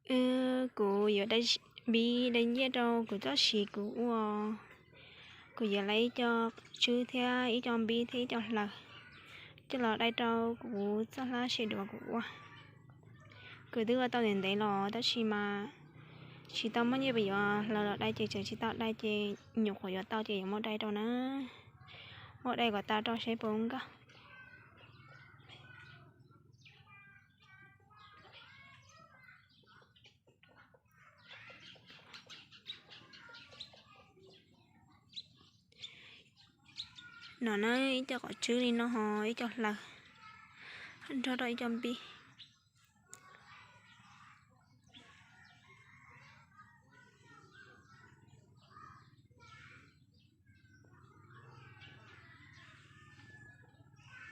Wb, kuv yuav dai npib dai nyiaj rau kuv txoj siv kuv ua. Kuv yuav lawv ib co tswb thiab ib co npib thiab ib co hlaws coj los dai rau kuv txoj hlab seb duav kuv ua. Kuv twb ua tau ntev ntev los tab sis mas tsis tau muaj nyiaj pes yuav hlaws los dai ces tseem tsis tau dai ces nyuam qhuav yuav tau ces yuav muab dai rau na. Muab dai kom tau rau seb puas nkauj. No na, ib co qov tswb li no ho ib co hlaws nrog rau ib co npib.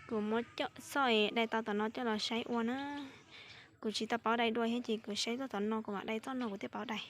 Kuv muab txoj dai tau tom no coj los saib ua na. Kuv tsis tau paub dai dua thiab ces kuv saib txoj tom no kuv mam dai txoj no kuv thiaj paub dai.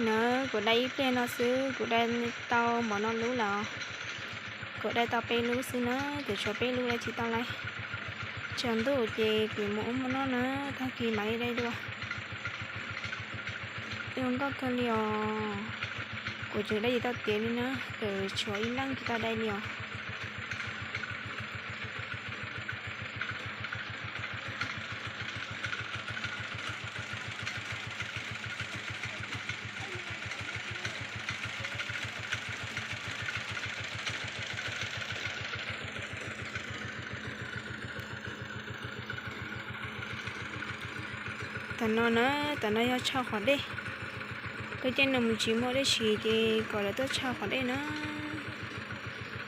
Na, kuv dai ib pliag no xwb kuv dai tau mov no lub lawm. Kuv dai tau peb lub xwb na, kuv tshuav peb lub dai tsis tau lawm. Tsaus ntuj ces kuv mus ua hmo noj na, tag kis mam li dai dua. Zoo nkauj kawg li os. Kuv tseem dai tsis tau tiav li na, kuv tshuav ib leej tsis tau dai li os. Tam no na, tam no yog tshaw qhov dej. Koj caij no mus tsis muaj dej siv ces kom lawv tuaj tshaw qhov dej na.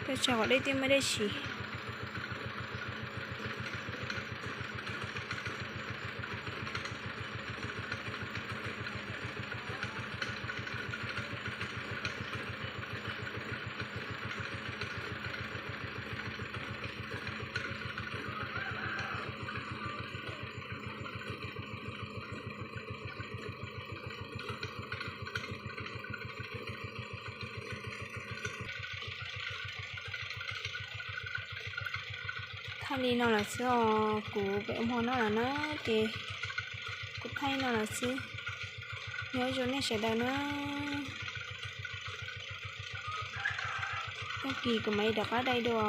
Tuaj tshaw qhov dej thiaj muaj dej siv. Thaij li no lawm xwb os, kuv pem ua hmo noj lawm na, ces kuv thaij no lawm xwb. Nyob zoo nej sawv daws na, tag kis kuv mam li rov qab dai dua.